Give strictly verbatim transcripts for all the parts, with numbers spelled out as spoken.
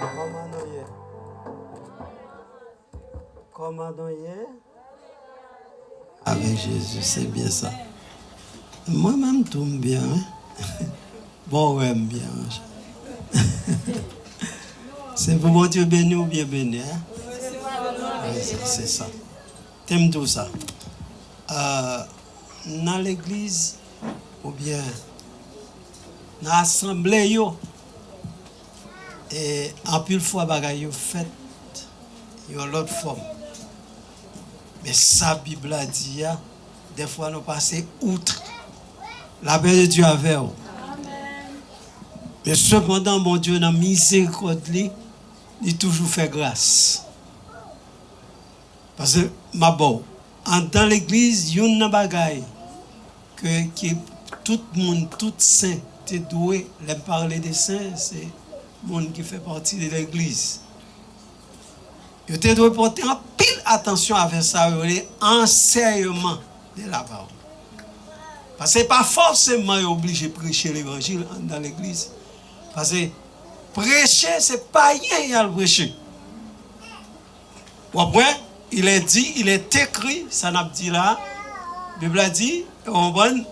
Kòman nou ye? Kòman nou ye? Avèk Jezi, se byen sa. Mwen menm tou, m byen, wi. Bon, wè, m byen, wi. Se pou Bondye beni w, byen beni, hein? Wi, se, se sa. Te m di w sa. Euh, nan legliz, oubyen nan asanble yo, e anpil fwa bagay yo fèt yon lòt fòm. Men sa Bib la di a, dèfwa nou pase out. Lapè de Dye avè w. Men sepandan, Bondye nan mizerikòd li, li toujou fè gras. Paske m ap ba w, anndan legliz, youn nan bagay ke, ke tout moun, tout sen te dwe, lè m pale de sen, se moun ki fè pati de legliz. Yo te dwe pòte anpil atansyon avè sa yo rele ansèyman de lapawòl. Paske se pa fòseman yo oblije preche levanjil anndan legliz. Paske preche, se payen y al preche. W ap wè, il est dit, il est écrit, sa n ap di la, Bib la di, ou konprann,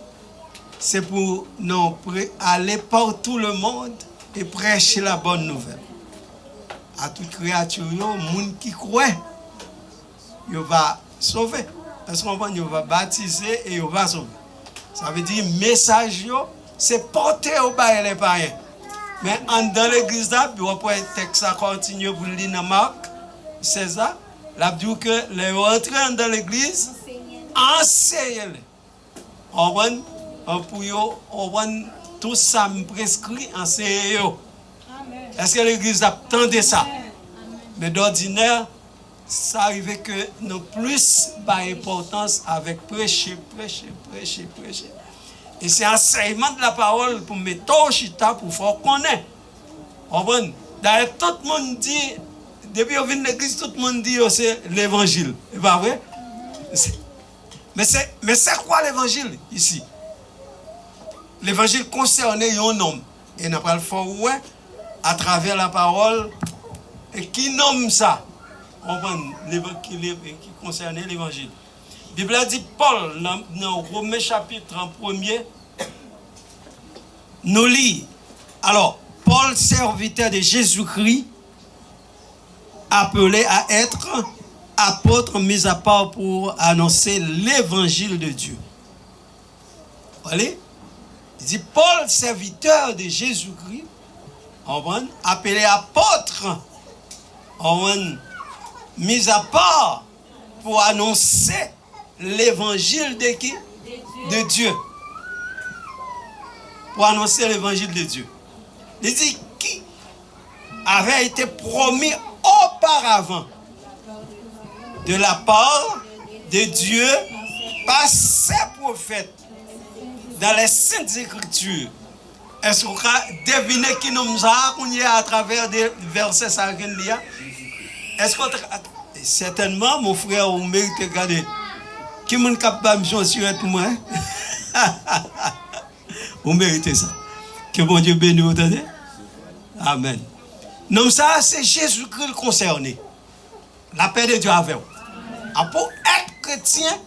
se pou nou pre, aller par tout le monde et prêcher la bonne nouvelle à toute créature, yo, moun ki kwè, yo va sove. Èske w konprann? Yo va batize e yo va sove. Sa vle di, mesaj yo, se pote yo bay lè payen. Men anndan legliz la, w ap wè tèks la kontinye pou l li nan Mak sèz la, l ap di w ke lè yo antre anndan legliz, anseye lè. Ou konprann? Pou yo konprann tou sa m preskri, anseye yo. Èske legliz ap tande sa? Men dòdinè, sa rive ke nou plis bay enpòtans avèk preche, preche, preche, preche. E se ansèyman de la pawòl pou mete w chita, pou fè w konnen. Konprann? Dayè, tout moun di, depi yo vin legliz, tout moun di yo se levanjil. E pa vre? Se, men se, men se kwa levanjil isi? Levanjil konsène yon nonm. E n ap pral fè w wè, atravè lapawòl, e ki nonm sa? Konprann, levan-, ki, le-, ki konsène levanjil. Bib la di Pòl, nan, nan Women chapit an premye, nou li, alors, Paul, serviteur de Jésus-Christ, appelé à être apôtre, mis à part pour annoncer l'évangile de Dieu. Alé, li di, Paul, serviteur de Jésus-Christ, konprann, appelé apôtre, konprann, mis à part pour annoncer l'évangile de qui? De Dieu. Pour annoncer l'évangile de Dieu. Li di, qui avait été promis auparavant de la part de Dieu par ses prophètes dans les saintes écritures. Èske w ka devine ki nonm sa a kounye a atravè de vèsè sa a ke n li a? Èske w ta, sètènman, mon frè, ou merite gade. Ki moun k ap ba m yon sirèt pou mwen? Ou merite sa. Ke Bondye beni w, tande. Amèn. Nonm sa a, se Jezikri l konsène. Lapè de Dye avè w. A, pou èt kretyen,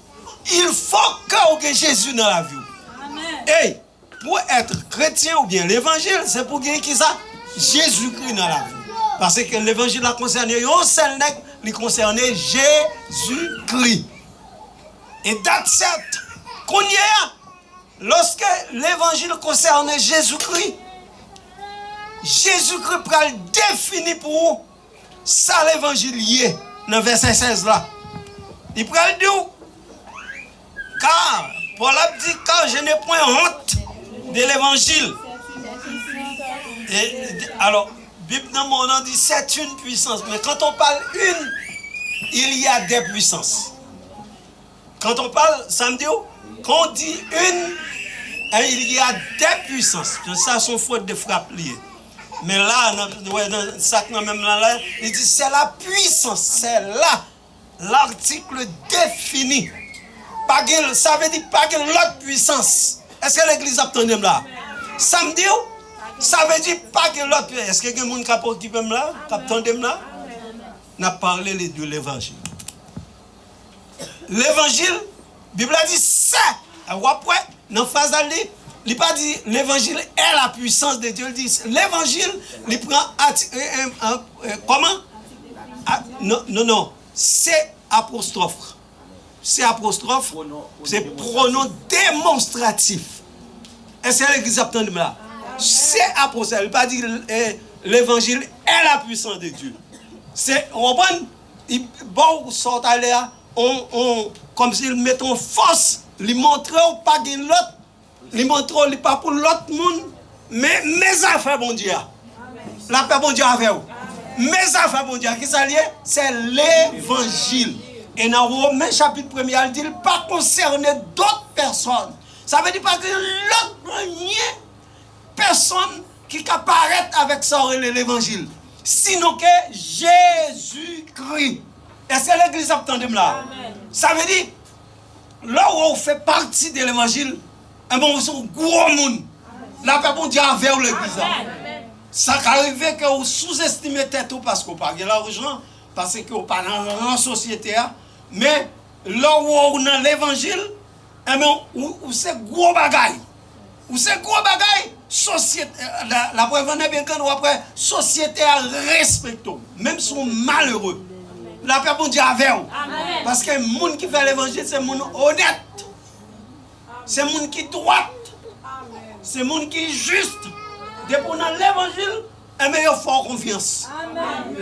il faut que w gen Jezi nan lavi w. Ey, pou èt kretyen oubyen levanjil, se pou gen kisa? Jezikri nan lavi w. Paske levanjil la konsène yon sèl nèg, li konsène Jezikri. E dat sèt, kounye a, lòske levanjil konsène Jezikri, Jezikri pral defini pou ou sa levanjil ye nan vèsè sèz la. Li pral di w, car, Pòl ap di, car je n'ai point honte de l'évangile. E, alò, Bib nan mwen nan di, c'est une puissance. Men quand on parle une, il y a des puissances. Quand on parle, sa m di w, quand on dit une, hein, il y a des puissances. Sa se yon fòt de frap li ye. Men la, nan, wè, nan sa k nan menm lan la, li di, c'est la puissance, c'est la, l'article défini. Pa gen, sa vle di pa gen lòt pwisans. Èske legliz ap tande m la? Sa m di w, Sa vle di pa gen lòt. Èske gen moun k ap okipe m la, k ap tande m la? N ap pale de levanjil. Levanjil, Bib la di se, w ap wè nan fraz la, li, li pa di levanjil est la puissance de Dieu, li di levanjil, li pran ati, e, e, e, e, kòman? A, non, non, non, se apostwòf. Se apostwòf, se pwonon demonstratif. Èske legliz ap tande m la? Se apostwòf, li pa di, e, levanjil est la puissance de Dieu. Se, w konprann? Li ba w sa w ta lè a, on, on, kòmsi l mete on fòs, li montre w pa gen lòt, li montre w li pa pou lòt moun, men, men zafè Bondye a. Lapè Bondye avè w. Men zafè Bondye a, kisa l ye? Se levanjil. E nan Women chapit premye a, l di l pa konsène dòt pèsòn. Sa vle di pa gen lòt mannyè pèsòn ki ka parèt avèk sa w rele levanjil, sinon ke Jezikri. Èske legliz ap tande m la? Sa vle di, lè w wè w fè pati de levanjil, enben, w se yon gwo moun. Lapè Bondye avè w, legliz la. Sa ka rive ke w souzestime tèt ou paske w pa gen lajan, paske w pa nan ran sosyete a. Men, lè w wè w nan levanjil, enben, ou, ou se gwo bagay. Ou se gwo bagay, sosyete, la, laprè van nèg byen grann, w ap wè sosyete a respekte w. Menm si w malere, lapè Bondye avè w. Paske moun ki fè levanjil, se moun onèt. Se moun ki dwat. Se moun ki jis. Depi w nan levanjil, enben, yo fè w konfyans.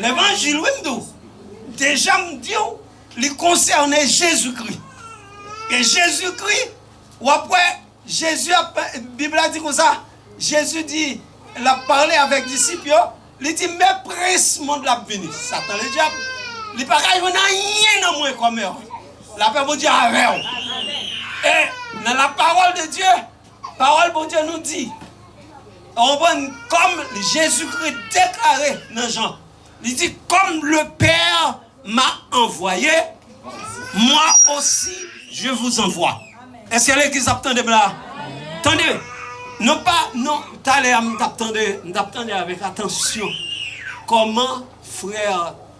Levanjil, wi, m di w. Deja, m di w, li konsène Jezikri. E Jezikri, w ap wè, Jezi ap, Bib la di konsa, Jezi di, l ap pale avèk disip yo, li di, men prens mond la ap vini. Satan ledyab, li pa ka jwenn anyen nan mwen kòm èwa. Lapè Bondye avè w. E nan la parole de Dieu, pawòl Bondye nou di, w konprann, kòm Jezikri deklare nan Jan, li di, comme le Père m'a envoyé, moi aussi je vous envoie. Èske legliz ap tande m la? Tande, non pa, non, talè a m t ap tande, m t ap tande avèk atansyon kòman frè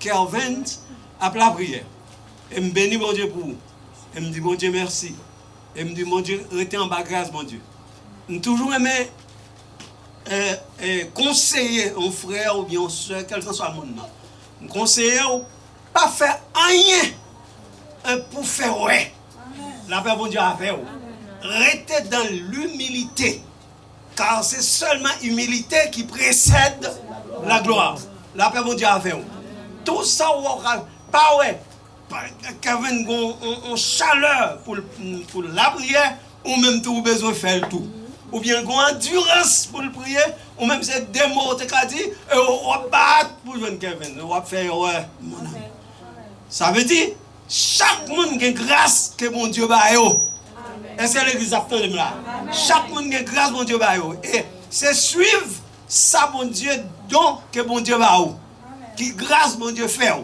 Kervens ap lapriyè. E m beni Bondye pou ou. E m di Bondye mèsi. E m di Bondye rete anba gras Bondye. M toujou renmen e, e, konseye yon frè oubyen yon sè, kèlkanswa moun nan. M konseye w, pa fè anyen, e, pou fè wè. Lapè Bondye avè w. Rete dans l'humilité, car c'est seulement humilité qui précède la gloire. Lapè Bondye avè w. Tout sa w wè w ka pa wè, pa, Kevin gon on, on chalè pou l, pou l lapriyè, ou menm tou ou bezwen fè l tou. Oubyen l gon andirans pou l priye, ou menm se de mo ou te ka di, e w ap bat pou jwenn Kevin, w ap fè erè, mon ami. Sa vle di, chak moun gen gras ke Bondye ba yo. Èske legliz ap tande m la? Chak moun gen gras Bondye ba yo. E se swiv sa Bondye, don ke Bondye ba ou, ki gras Bondye fè w.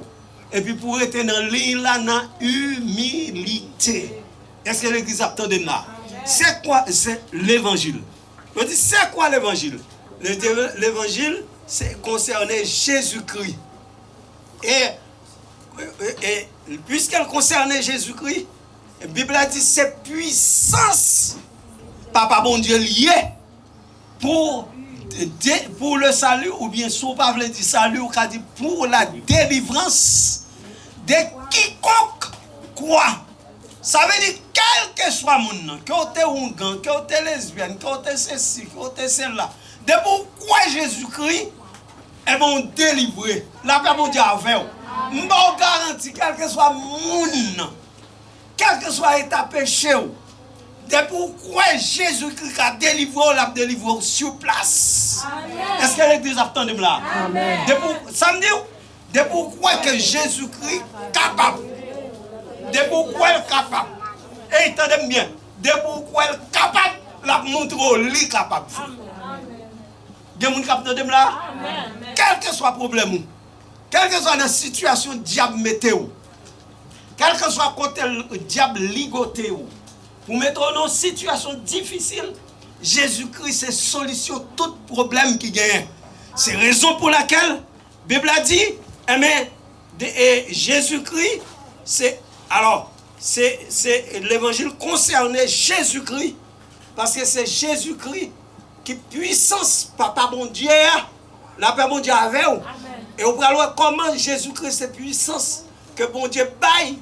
Epi pou rete nan liy la, nan imilite. Èske legliz ap tande m la? Se kwa, se levanjil. Yo di, se kwa levanjil? Levanjil, se konsène Jezikri. E, e, e, piske l konsène Jezikri, Bib la di se pwisans Papa Bondye l ye pou, de, pou le salut, oubyen si w pa vle di salut, ou ka di pour la délivrance de quiconque croit. Sa vle di, kèlkeswa moun nan, ke w te oungan, ke w te lesbyèn, ke w te sesi, ke w te sela, depi w kwè Jezikri, enben, w delivre. Lapè Bondye avè w. M ba w garanti, kèlkeswa moun nan, kèlkeswa eta peche w, depi w kwè Jezikri ka delivre w, l ap delivre w sou plas. Èske legliz ap tande m la? Depi w, sa m di w, depi w kwè ke Jezikri kapab, depi w kwè l kapab, ey, tande m byen, depi w kwè l kapab, l ap montre w li kapab vre. Gen moun k ap tande m la? Kèlkeswa pwoblèm ou, kèlkeswa nan sitiyasyon dyab mete w, kèlkeswa kote l, dyab ligote w, pou mete w nan yon sitiyasyon difisil, Jezikri se solisyon tout pwoblèm ki genyen. Se rezon pou lakèl Bib la di, enben, de, e, Jezikri, se, alò, se, se levanjil konsène Jezikri, paske se Jezikri ki pwisans Papa Bondye a, lapè Bondye avè w. E w pral wè kòman Jezikri se pwisans ke Bondye bay,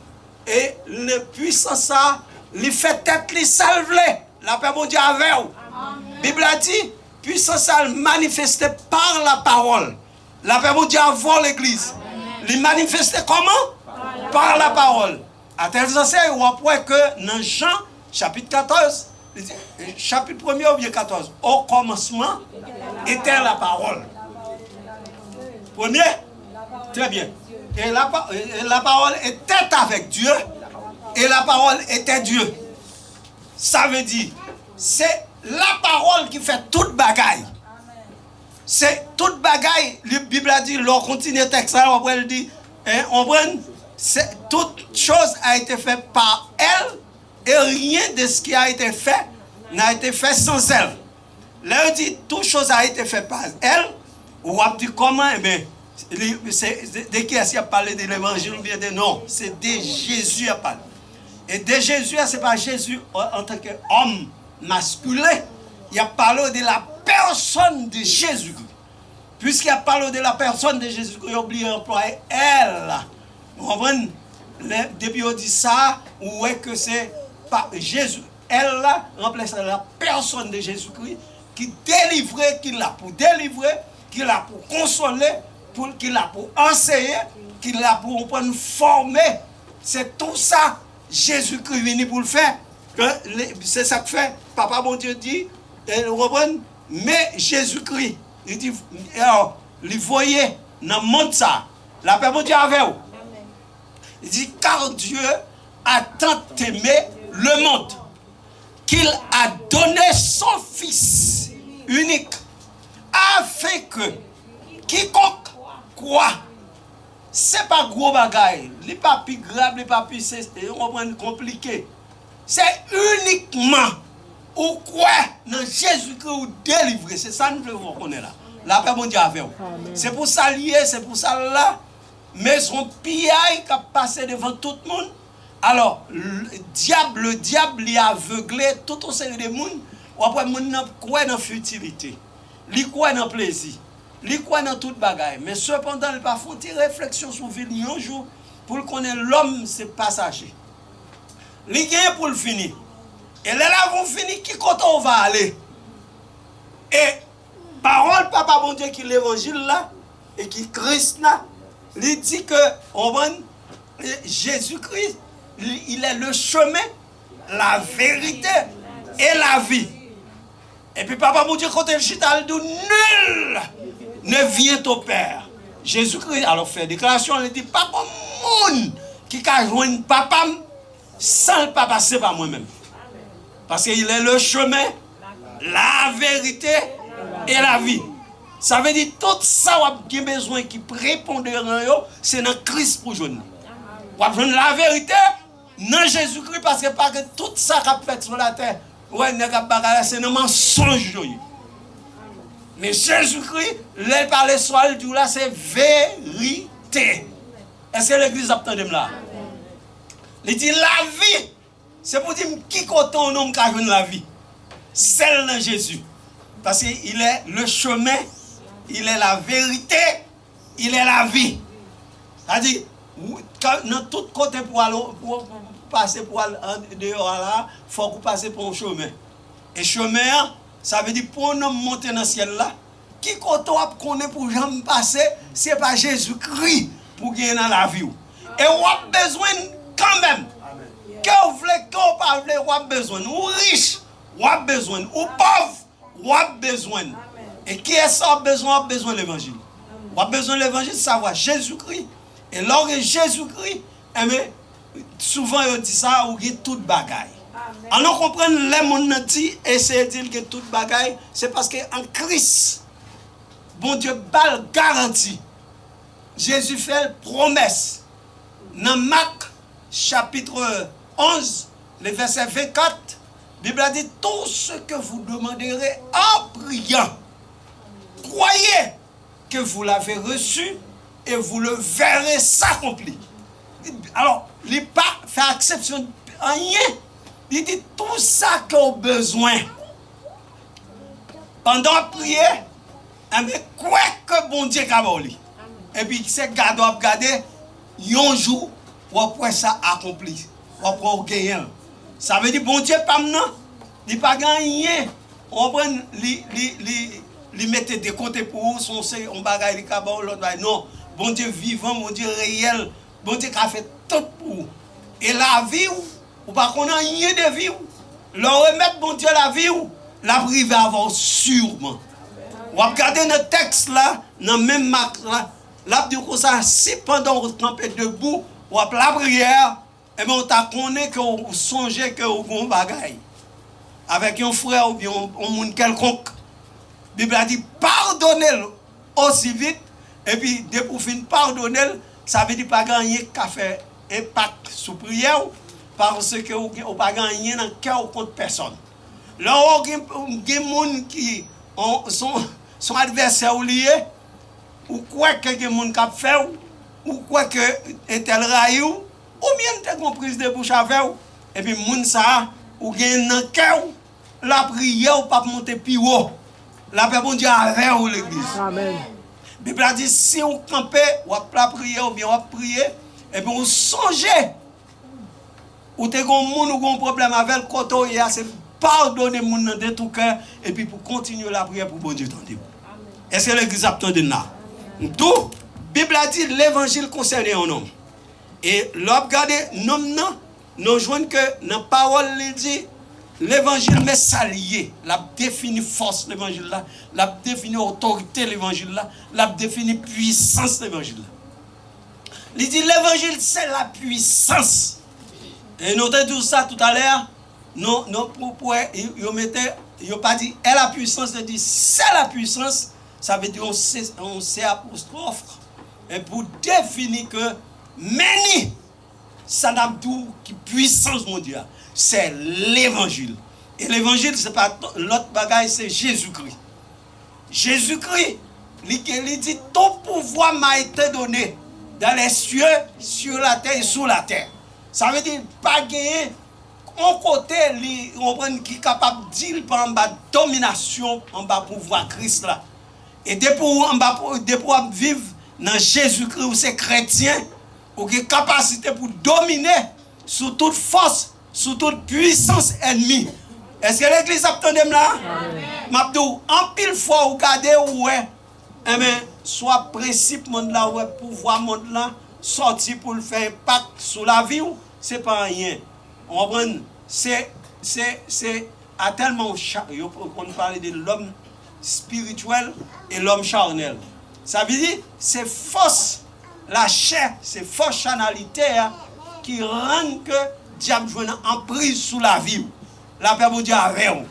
e le pwisans sa, li fè tèt li sa l vle. Lapè Bondye avè w. Bib la di, pwisans sa l manifeste par la parole. Lapè Bondye avè w, legliz. Li manifeste kòman? Par la parole. Atèl zansèy, w ap wè ke nan Jan, chapit katòz, li di, chapit premye oubyen katòz, o kòmansman, etè la parole. Premye? Trè byen. E la pa-, e la parole était avec Dieu, et la parole était Dieu. Sa vle di, se lapawòl ki fè tout bagay. Se tout bagay, li, Bib la di, lè w kontinye tèks la, w ap wè l di, en, w konprann? C'est, toute chose a été faite par elle, et rien de ce qui a été fait n'a été fait sans elle. Lè yo di, toute chose a été faite par elle, w ap di kòman, enben, li, se, se de kiyès y ap pale, de levanjil oubyen de, non, se de Jezi y ap pale. E de Jezi a, se pa Jezi an, antanke òm maskilen, y ap pale de la personne de Jésus-Christ. Puiske y ap pale de la personne de Jésus-Christ, yo bliye anplwaye elle la. Ou konprann? Lè, depi yo di sa, ou wè ke se pa Jezi, elle la ranplase la personne de Jésus-Christ ki delivre, ki la pou delivre, ki la pou konsole, pou, ki la pou anseye, ki la pou, ou konprann, fòme. Se tou sa Jezikri vini pou l fè. Ke li, se sa k fè Papa Bondye di, e, ou konprann? Men Jezikri, li di, e, li voye nan mond sa. Lapè Bondye avè w. Li di, car Dieu a tant aimé le monde qu'il a donné son Fils unique, afin que quiconque croit, se pa gwo bagay, li pa pi grav, li pa pi, se, ou konprann, konplike. Se inikman ou kwè nan Jezikri ou delivre. Se sa n vle fè w konnen la. Lapè Bondye avè w. Se pou sa l ye, se pou sa l la. Mezon piyay k ap pase devan tout moun. Alò, l-, dyab, le dyab, li avegle tout yon seri de moun. W ap wè moun nan kwè nan fitilite. Li kwè nan plezi. Li kwè nan tout bagay. Men sepandan, li pa fè yon ti refleksyon sou vi l yon jou pou l konnen lòm se pasaje. Li genyen pou l fini. E lè lavi w fini, ki kote w va ale? E pawòl Papa Bondye ki levanjil la, e ki Kris la, li di ke, w konprann, e Jezikri, li, il est le chemin, la vérité et la vie. Epi Papa Bondye kote l chita, l di, nul ne vient au Père. Jezikri, alò, fè deklarasyon, li di, pa gon moun ki ka jwenn Papa m san l pa pase pa mwen menm. Paske il est le chemin, la vérité et la vie. Sa vle di tout sa w ap gen bezwen ki preponderan yo, se nan Kris pou jwenn li. W ap jwenn laverite nan Jezikri, paske pa gen tout sa k ap fèt sou latè, wè, nèg ap bagay la, se nan mansonj yo ye. Men Jezikri, lè l pale swa l di w la, se verite. Èske legliz ap tande m la? Li di lavi. Se pou di m ki kote yon nonm ka jwenn lavi. Sèl nan Jezi. Paske il est le chemin, il est la vérité, il est la vie. Sa di, ou, ka, nan tout kote pou al, pou, pou, pou pase pou al andeyò a la, fòk ou pase pa yon chemen. E chemen an, sa vle di pou yon nonm monte nan syèl la, ki kote w ap konnen pou janm pase, se pa Jezikri pou genyen nan lavi w. E w ap bezwen l kanmenm. Ke w vle, ke w pa vle, w ap bezwen l. Ou rich, w ap bezwen l. Ou pòv, w ap bezwen l. E kiyès w ap bezwen? W ap bezwen levanjil. W ap bezwen levanjil, savwa Jezikri. E lè w gen Jezikri, enben, souvan yo di sa, ou gen tout bagay. An nou konprann lè moun nan di, eseye di l gen tout bagay, se paske an Kris, Bondye ba l garanti. Jezi fè l pwomès. Nan Mak, chapit onz, le vèsè vennkat, Bib la di, tout ce que vous demanderez en priant, croyez que vous l'avez reçu et vous le verrez s'accomplir. Alò, li pa fè eksepsyon anyen. Li di, tout sa ke w bezwen, pandan w ap priye, enben, kwè ke Bondye ka ba w li. Epi se gade w ap gade, yon jou, w ap wè sa akonpli. W ap wè w genyen l. Sa vle di, Bondye pa m nan, li pa gen anyen, w konprann, li, li, li, li mete de kote pou ou, se yon se yon bagay li ka ba w, lòt bagay. Non, Bondye vivan, Bondye reyèl, Bondye ka fè tout pou ou. E lavi w, ou pa konn anyen de vi w. Lè w remèt Bondye lavi w, l ap rive avè w siman. W ap gade nan tèks la, nan menm Mak la, l ap di w konsa, si pandan w kanpe debou, w ap lapriyè, enben, w ta konnen ke w sonje ke w gen yon bagay avèk yon frè oubyen yon, yon moun kèlkonk. Bib la di, padone l osi vit, epi depi w fin padone l, sa vle di pa gen anyen k ka fè enpak sou priyè w, paske w gen, ou pa gen anyen nan kè w kont pèsòn. Lè w gen, gen moun ki, on, son, son advèsè w li ye, ou kwè ke gen moun k ap fè w, ou kwè ke entèl rayi w, oubyen l te gen yon priz de bouch avè w, epi moun sa a, ou gen nan kè w, lapriyè w p ap monte pi wo. Lapè Bondye avè w, legliz. Amèn. Bib la di, si w kanpe, w ap lapriyè oubyen w ap priye, epi w sonje, ou te gen yon moun ou gen yon pwoblèm avè l, kote w ye a, se padone moun nan de tou kè, epi pou kontinye lapriyè pou Bondye tande w. Èske legliz ap tande n la? M di w, Bib la di, levanjil konsène yon nonm. E lè w ap gade nonm nan, nou jwenn ke nan pawòl li di, levanjil, men sa l ye. L ap defini fòs levanjil la, l ap defini otorite levanjil la, l ap defini pwisans levanjil la. Li di, levanjil, se la pwisans. E nou te di w sa toutalè a, non, non, pou, pou, yo, yo mete, yo pa di, è la pwisans, yo di, se la pwisans, sa vle di yon se, yon se apostwòf, e pou defini ke, men ni, sa n ap di w ki pwisans Bondye a, se levanjil. E levanjil, se pa t-, lòt bagay, se Jezikri. Jezikri, li ke, li di, tout pouvoir m'a été donné dans les cieux, sur la terre et sous la terre. Sa vle di, pa genyen yon kote li, ou konprann, ki kapab di l pa anba dominasyon, anba pouvwa Kris la. E depi w anba, depi w ap viv nan Jezikri, ou se kretyen, ou gen kapasite pou domine sou tout fòs, sou tout pwisans ènmi. Èske legliz ap tande m la? M ap di w, anpil fwa ou gade, ou wè, enben, swa prensip mond la, ou wè pouvwa mond la sòti pou l fè enpak sou lavi w, se pa anyen. Ou konprann? Se, se, se, a tèlman w cha-, yo konn pale de lòm espirityèl e lòm chanèl. Sa vle di, se fòs lachè, se fòs chanalite a ki rann ke dyab jwenn anpriz sou lavi w. Lapè Bondye avè w.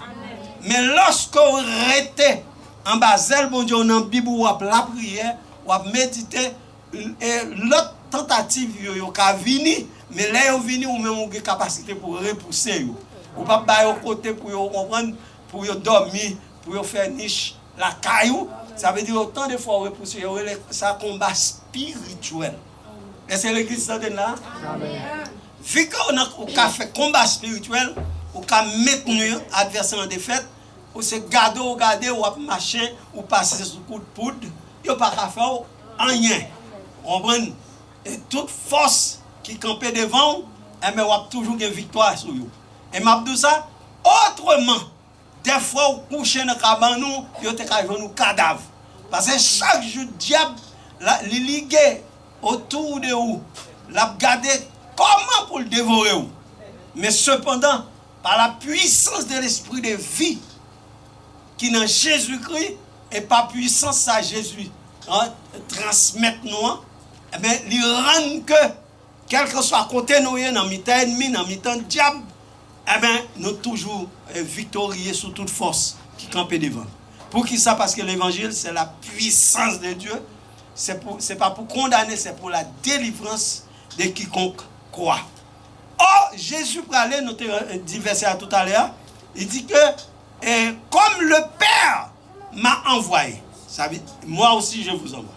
Men lòske w rete anba zèl Bondye, w nan Bib ou, w ap lapriyè, w ap medite, e lòt tantativ yo, yo ka vini, men lè yo vini, ou menm ou gen kapasite pou repouse yo. Ou p ap ba yo kote pou yo konprann, pou yo dòmi, pou yo fè nich lakay ou. Sa vle di otan de fwa ou repouse, yo rele sa konba espirityèl. Èske legliz tande n la? Amèn. Vi ke w nan, ou ka fè konba espirityèl, ou ka mentni advèsè an defèt, ou se gade w gade, w ap mache, ou pase sou kout poud, yo pa ka fè w anyen. Ou konprann? E tout fòs ki kanpe devan w, enben, w ap toujou gen viktwa sou yo. E m ap di w sa, otreman, dèfwa ou kouche nan kabann ou, yo te ka jwenn ou kadav. Paske chak jou dyab la, li lige otou de ou, l ap gade kòman pou l devore w. Men sepandan, pa la pwisans de lespri de vi ki nan Jezikri, e pa pwisans sa Jezi, an, transmèt nou an, enben, li rann ke kèlkeswa kote nou ye, nan mitan ènmi, nan mitan dyab, enben, nou toujou, eh, viktorye sou tout fòs ki kanpe devan. Poukisa? Paske levanjil, se la pwisans de Dye. Se pou, se pa pou kondane, se pou la delivrans de kikonk kwè. Ò, Jezi prale, nou te, eh, di vèsè a toutalè a, Li di ke, eh, comme le Père m'a envoyé, sa vle, moi aussi je vous envoie.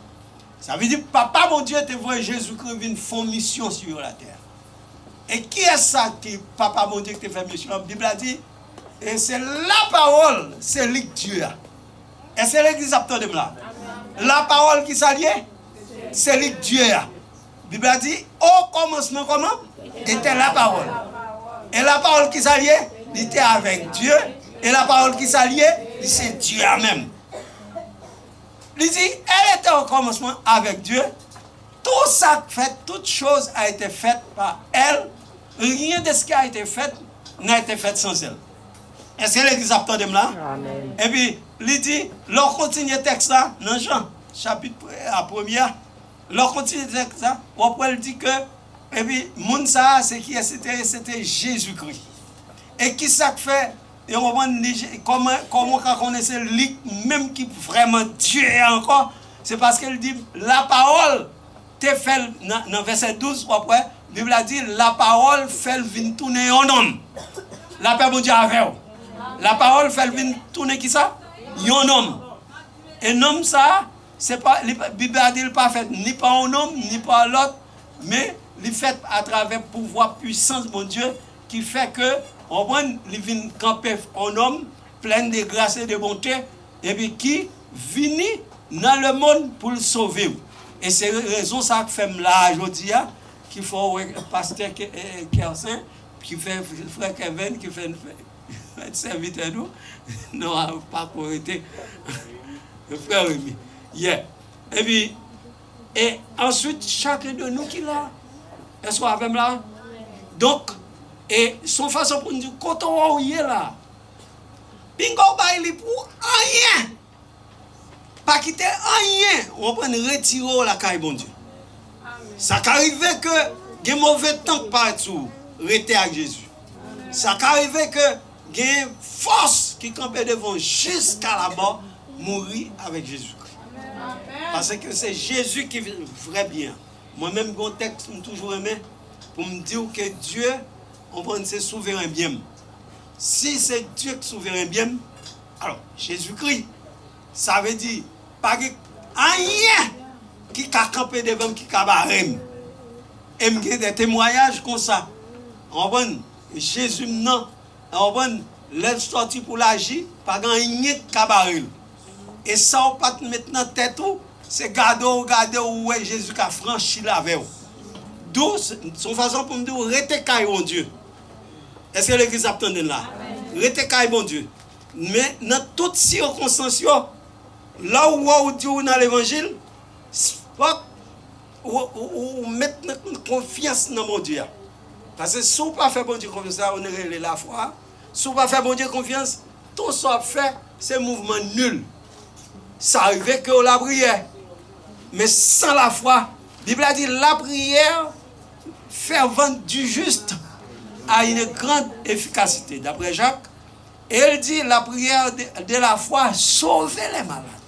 Sa vle di, Papa Bondye te voye Jezikri vin fè yon misyon sou latè. E kiyès sa ki Papa Bondye ki te fè misyon an? Bib la di, e se lapawòl, se li k Dye a. Èske legliz ap tande m la? Lapawòl ki sa l ye? Se li k Dye a. Bib la di, o kòmansman kòman? Était la parole. E lapawòl ki sa l ye? Li te avèk Dye. E lapawòl ki sa l ye? Li se Dye a menm. Li di, elle était au commencement avec Dieu. Tout sa k fèt, toute chose a été faite par elle. Rien de ce qui a été fait n'a été fait sans elle. Èske legliz ap tande m la? Amen. Epi, li di, lè w kontinye tèks la, nan Jan, chapit pre- a premye a, lè w kontinye tèks la, w ap wè l di ke, epi, moun sa a, se kiyès li te ye? Se te Jezikri. E ki sa k fè, e w konprann, li, kòman, kòman w ka konnen se li menm ki vrèman Dye a ankò? Se paske l di, lapawòl te fè l, nan, nan vèsè douz, w ap wè, Bib la di, lapawòl fè l vin tounen yon nonm. Lapè Bondye avè w. Lapawòl fè l vin tounen kisa? Yon nonm. E nonm sa a, se pa, li pa, Bib la di l pa fèt ni pa yon nonm, ni pa lòt, men li fèt atravè pouvwa, pwisans Bondye, ki fè ke, w konprann, li vin kanpe yon nonm, plein de grâce et de bonté, epi ki vini nan lemonn pou l sove w. E se rezon sa k fè m la a jodi a, ki fè w wè pastè Ke- eh, Kersen, ki fè frè Kevin, ki fè n fè, fè n sèvitè nou. Non, a, pa ko rete. Frè Remy. Yeah. Epi, e answit, chaken de nou ki la. Èske w avè m la? Donk, e se yon fason pou n di, kote w ye la, pinga w bay li pou anyen. Pa kite anyen, w konprann, retire w lakay Bondye. Sa ka rive ke gen move tan k parèt sou ou, rete ak Jezi. Sa ka rive ke gen fòs ki kanpe devan w jiska lamò, mouri avèk Jezikri. Paske se Jezi ki vrè byen an. Mwen menm, gen yon tèks m toujou renmen pou m di w ke Dye, w konprann, se souveren byen m. Si se Dye ki souveren byen m, alò, Jezikri, sa vle di, pa gen anyen ki ka kanpe devan m, ki ka bare m. E m gen de temwayaj konsa. W konprann? Jezi m nan, w konprann, lè l sòti pou l aji, pa gen anyen k ka bare l. E sa w pa t met nan tèt ou, se gade w gade w wè Jezi ka franchi l avè w. Dou, se se yon fason pou m di w, rete kay Bondye. Èske legliz ap tande n la? Rete kay Bondye. Men nan tout sikonstans yo, lè w wè w di w nan levanjil, fòk ou, ou, ou, ou met nan konfyans nan Bondye a. Paske si w pa fè Bondye konfyans, sa yo rele lafwa a. Si w pa fè Bondye konfyans, tout sa w ap fè, se mouvman nil. Sa rive ke w lapriyè, men san lafwa, Bib la di, la prière fervente du juste a une grande efficacité. Daprè Jak, e l di, la prière de, de la foi sauve les malades.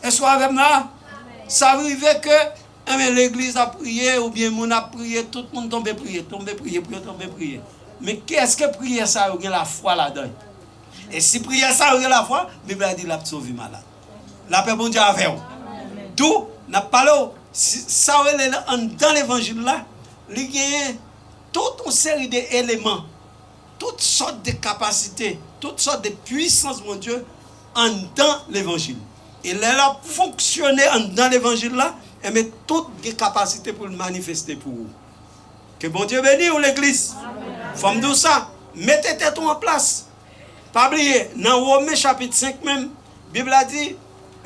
Èske w avè m la? Sa rive ke, enben, legliz ap priye, oubyen moun ap priye, tout moun tonbe priye, tonbe priye, priye, tonbe priye. Men kiyès ke priyè sa yo gen lafwa ladan yo? E si priyè sa yo gen lafwa, Bib la di l ap sove malad. Lapè Bondye avè w. Dou, n ap pale w, si, sa yo rele anndan levanjil la, li genyen tout yon seri de eleman, tout sòt de kapasite, tout sòt de pwisans Bondye anndan levanjil. E lè l ap fonksyone anndan levanjil la, enben, tout gen kapasite pou l manifeste pou ou. Ke Bondye beni w, legliz. Fò m di w sa, mete tèt ou an plas. Pa bliye, nan Women chapit senk menm, Bib la di,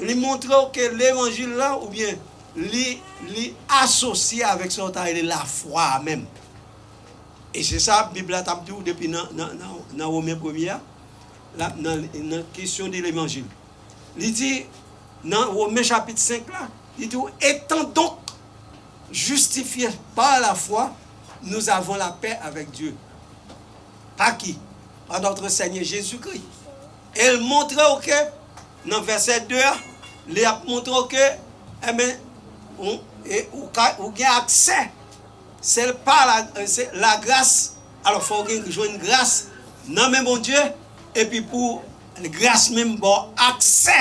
li montre w ke levanjil la, oubyen li, li asosye avèk sa w ta rele lafwa a menm. E se sa Bib la t ap di w depi nan, nan, nan, nan Women premye a, la, nan, nan kesyon de levanjil. Li di, nan Women chapit senk la, li di w, étant donc justifiés par la foi, nous avons la paix avec Dieu. Pa ki? Pa notre Seigneur Jésus-Christ. E l montre w ke, nan vèsè de a, li ap montre w ke, enben, ou, e, ou ka, ou gen aksè, se pa la, se lagras, alò fò w gen, jwenn gras nan men Bondye, epi pou gras menm ba w aksè.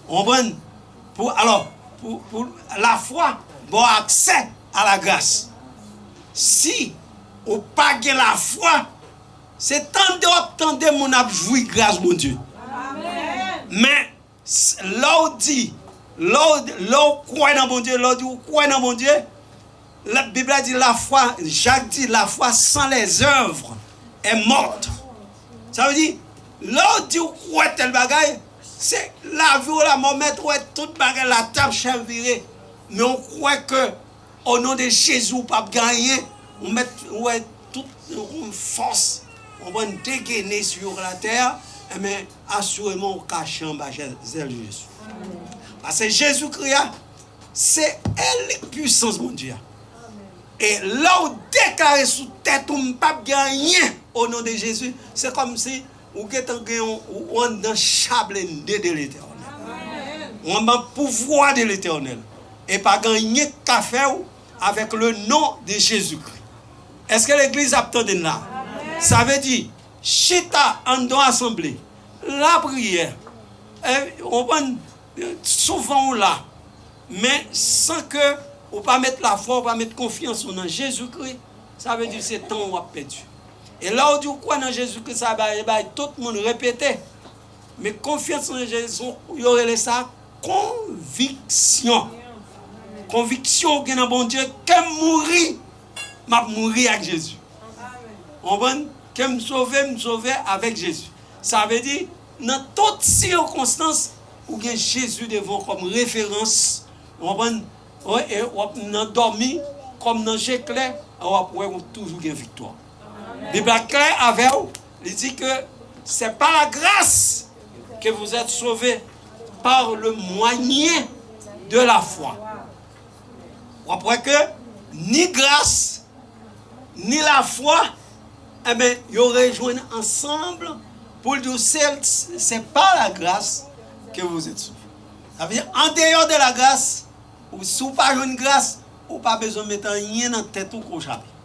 Ou konprann? Pou, alò, pou, pou lafwa ba w aksè a lagras. Si ou pa gen lafwa, se tande w ap tande moun ap jwi gras Bondye. Men, s- lè w di, lè w, lè w kwè nan Bondye, lè w di ou kwè nan Bondye, la, Bib la di lafwa, Jak di lafwa san lèzèv è mòt. Sa vle di, lè w di ou kwè tèl bagay, se lavi w la, mò mèt wè tout bagay la t ap chavire. Men w kwè ke o non de Jezi, ou p ap gen anyen. Ou mèt wè tout yon fòs, ou konprann, degene sou latè a, enben, asireman, ou kache anba zèl, zèl Jezi. Paske Jezikri a, se e li k pwisans Bondye a. E lè w deklare sou tèt ou, "M p ap gen anyen o non de Jezi," se kòmsi ou gentan gen yon, ou, ou anndan cha blende de Letènèl. Ou anndan pouvwa de Letènèl. E pa gen anyen k ka fè w avèk le non de Jezikri. Èske legliz ap tande n la? Sa vle di, chita anndan asanble, lapriyè, e, ou konprann, souvan ou la, men san ke ou pa met lafwa, ou pa met konfyans ou nan Jezikri, sa vle di se tan w ap pèdi. E lè w di w kwè nan Jezikri, sa bay, bay tout moun repete. Men konfyans nan Jezi, yo rele sa konviksyon. Konviksyon ou gen nan Bondye, ke m mouri, m ap mouri ak Jezi. Ou konprann? Ke m sove, m sove avèk Jezi. Sa vle di, nan tout sikonstans, ou gen Jezi devan w kòm referans. Ou konprann? Wi, e w ap nan dòmi, kòm nan je klè, e w ap wè ou toujou gen viktwa. Bib la klè avè w, li di ke c'est par la grâce que vous êtes sauvés, par le moyen de la foi. W ap wè ke ni gras, ni lafwa, enben, yo rejwenn ansanm pou l di w, c'est, c'est par la grâce que vous êtes sauvés. Sa vle di, an deyò de la grâce, ou, si w pa jwenn gras, ou pa bezwen met anyen nan tèt ou ke w chape.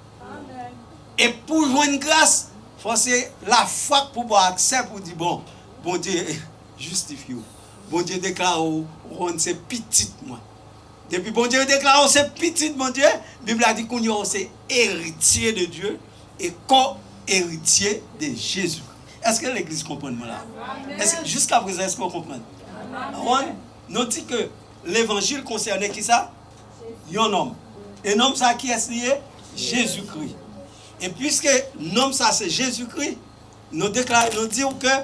E pou jwenn gras, fò se lafwa k pou ba w aksè pou di, bon, Bondye jistifye w. Bondye deklare w, w konn se pitit mwen. Depi Bondye deklare w se pitit Bondye, Bib la di kounye a w se eritye de Dye e ko-eritye de Jezi. Èske legliz konprann mwen la? Èske, jiska prezan, èske w konprann? Amen. Nou di ke levanjil konsène kisa? Yon nonm. E nonm sa, kiyès li ye? Jezikri. E piske nonm sa se Jezikri, nou deklare, nou di w ke,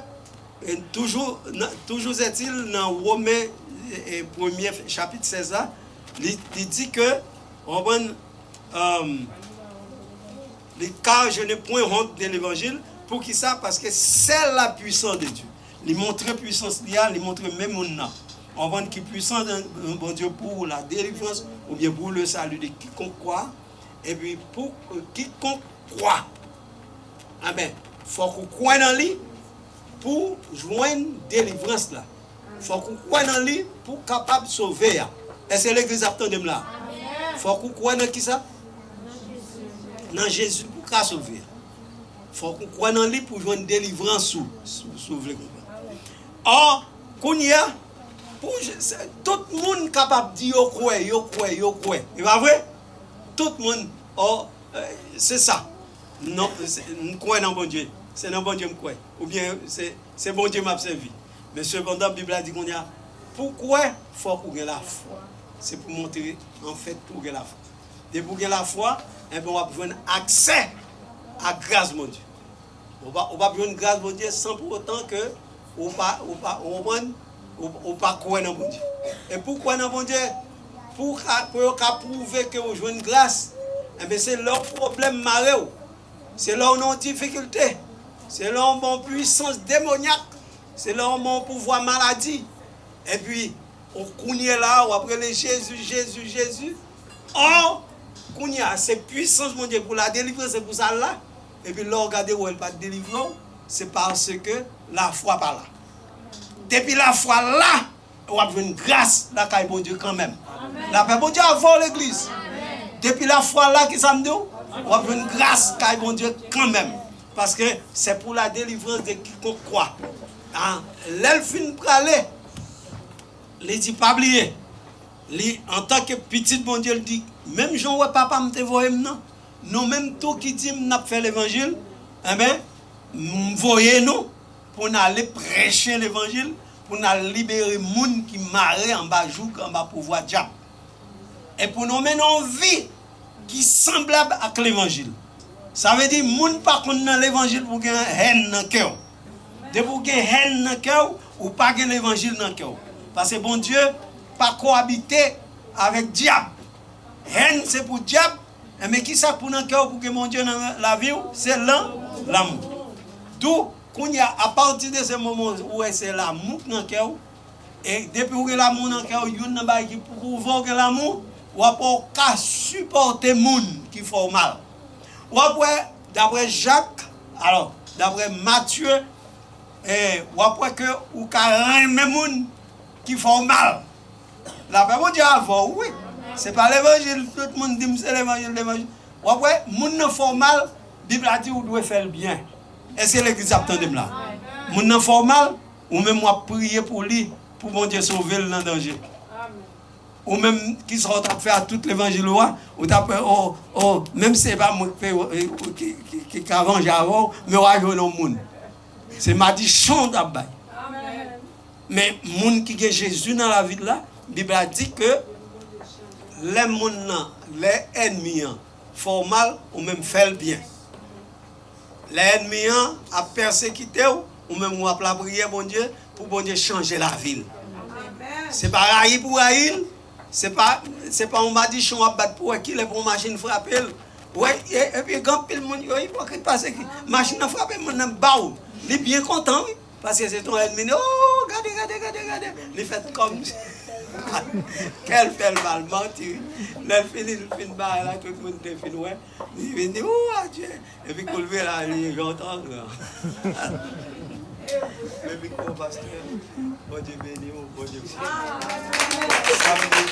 e, toujou, nan, toujours est-il, nan Women, e, e, premye chapit sèz la, li, li di ke, w konprann, euh, li, car je n'ai point honte de l'évangile. Poukisa? Paske c'est la puissance de Dieu. Li montre pwisans li a, li montre men moun nan. Ou konprann ki pwisans Bondye pou la délivrance, oubyen pour le salut de quiconque croit. Epi pou, euh, quiconque croit. Amen. Fòk ou kwè nan li pou jwenn delivrans la. Fòk ou kwè nan li pou w kapab sove a. Èske legliz ap tande m la? Fòk ou kwè nan kisa? Nan Jezi pou w ka sove a. Fòk ou kwè nan li pou jwenn delivrans ou, si, si w vle konprann. Ò, kounye a, pou je- se- tout moun kapab di yo kwè, yo kwè, yo kwè. E pa vre? Tout moun, ò, eh, se sa. Non, se- m kwè nan Bondye. Se nan Bondye m kwè. Oubyen se, se Bondye m ap sèvi. Men sepandan, Bib la di kounye a, pou kwè, fòk ou gen lafwa. Se pou montre, anfèt, ou gen lafwa. Depi w gen lafwa, enben, w ap jwenn aksè a gras Bondye. Ou pa, ou p ap jwenn gras Bondye san pou otan ke ou pa, ou pa, ou konprann, ou, ou pa kwè nan Bondye. E pou w kwè nan Bondye, pou w ka, pou yo ka pwouve ke w jwenn gras, enben, se lè yon pwoblèm mare w. Se lè w nan yon difikilte. Se lè yon bon pwisans demonyak. Se lè yon bon pouvwa maladi. Epi, ou kounye la, w ap rele Jezi, Jezi, Jezi. Ò, kounye a, se pwisans Bondye pou la delivrans, se pou sa l la. Epi lè w gade, w wè l pa t delivre w, se paske lafwa pa la. Depi lafwa la, w ap jwenn gras lakay Bondye kanmenm. Lapè Bondye avè w, legliz. Depi lafwa la, ki sa m di w? W ap jwenn gras kay Bondye kanmenm. Paske c'est pour la délivrance de quiconque croit. Ah, lè l fin prale, li di, pa bliye, li, antanke pitit Bondye, l di, menm jan w wè Papa m te voye m nan, nou menm tou ki di m n ap fè levanjil, enben, m voye nou pou n ale preche levanjil, pou n al libere moun ki mare anba jouk, anba pouvwa dyab. E pou nou mennen yon vi ki sanblab ak levanjil. Sa vle di, moun pa konn nan levanjil pou gen hèn nan kè w. Depi w gen hèn nan kè w, ou pa gen levanjil nan kè w. Paske Bondye pa koabite avèk dyab. Hèn se pou dyab, enben kisa k pou nan kè w pou gen Bondye nan lavi w? Se lan, lanmou. Dou, kounye a, apati de se moman ou wè se lanmou k nan kè w, e depi w gen lanmou nan kè w, youn nan bagay ki pou pwouve w gen lanmou, w ap wè w ka sipòte moun ki fè w mal. W ap wè, daprè Jak, alò, daprè Matye, e, w ap wè ke ou ka renmen moun ki fè w mal. Lapè Bondye avè w, wi. Se pa levanjil, tout moun di m se levanjil, levanjil. W ap wè, moun nan fè w mal, Bib la di ou dwe fè l byen. Èske legliz ap tande m la? Moun nan fè w mal, ou menm w ap priye pou li, pou Bondye sove l nan danje. Ou menm, kisa w t ap fè ak tout levanjil ou a? Ou t ap, o, o, menm si se pa mwen ki, ki, ki, ki ka vanje avè w, men w a jwenn yon moun. Se madichon w t ap bay. Men moun ki gen Jezi nan lavi l la, Bib la di ke lè moun nan, lè ènmi an fè w mal, ou menm fè l byen. Lè ènmi an ap pèsekite w, ou menm w ap lapriyè Bondye pou Bondye chanje lavi l. Se pa rayi pou rayi l, se pa, se pa yon madichon w ap bat pou wè kilè pou yon machin frape l. Wè, e, epi gen anpil moun yo ipokrit paske machin nan frape moun nan baw. Li byen kontan, wi. Paske se ton ènmi li, oh, gade, gade, gade, gade. Li fè kòm kè l fè l mal, manti, wi. Lè l fini, l fin bagay la, tout moun te fin wè. Li vin di, oh, adye. Epi kou l vire la, li jan w t an gran. Men mikwo pastè, Bondye beni w, Bondye beni w.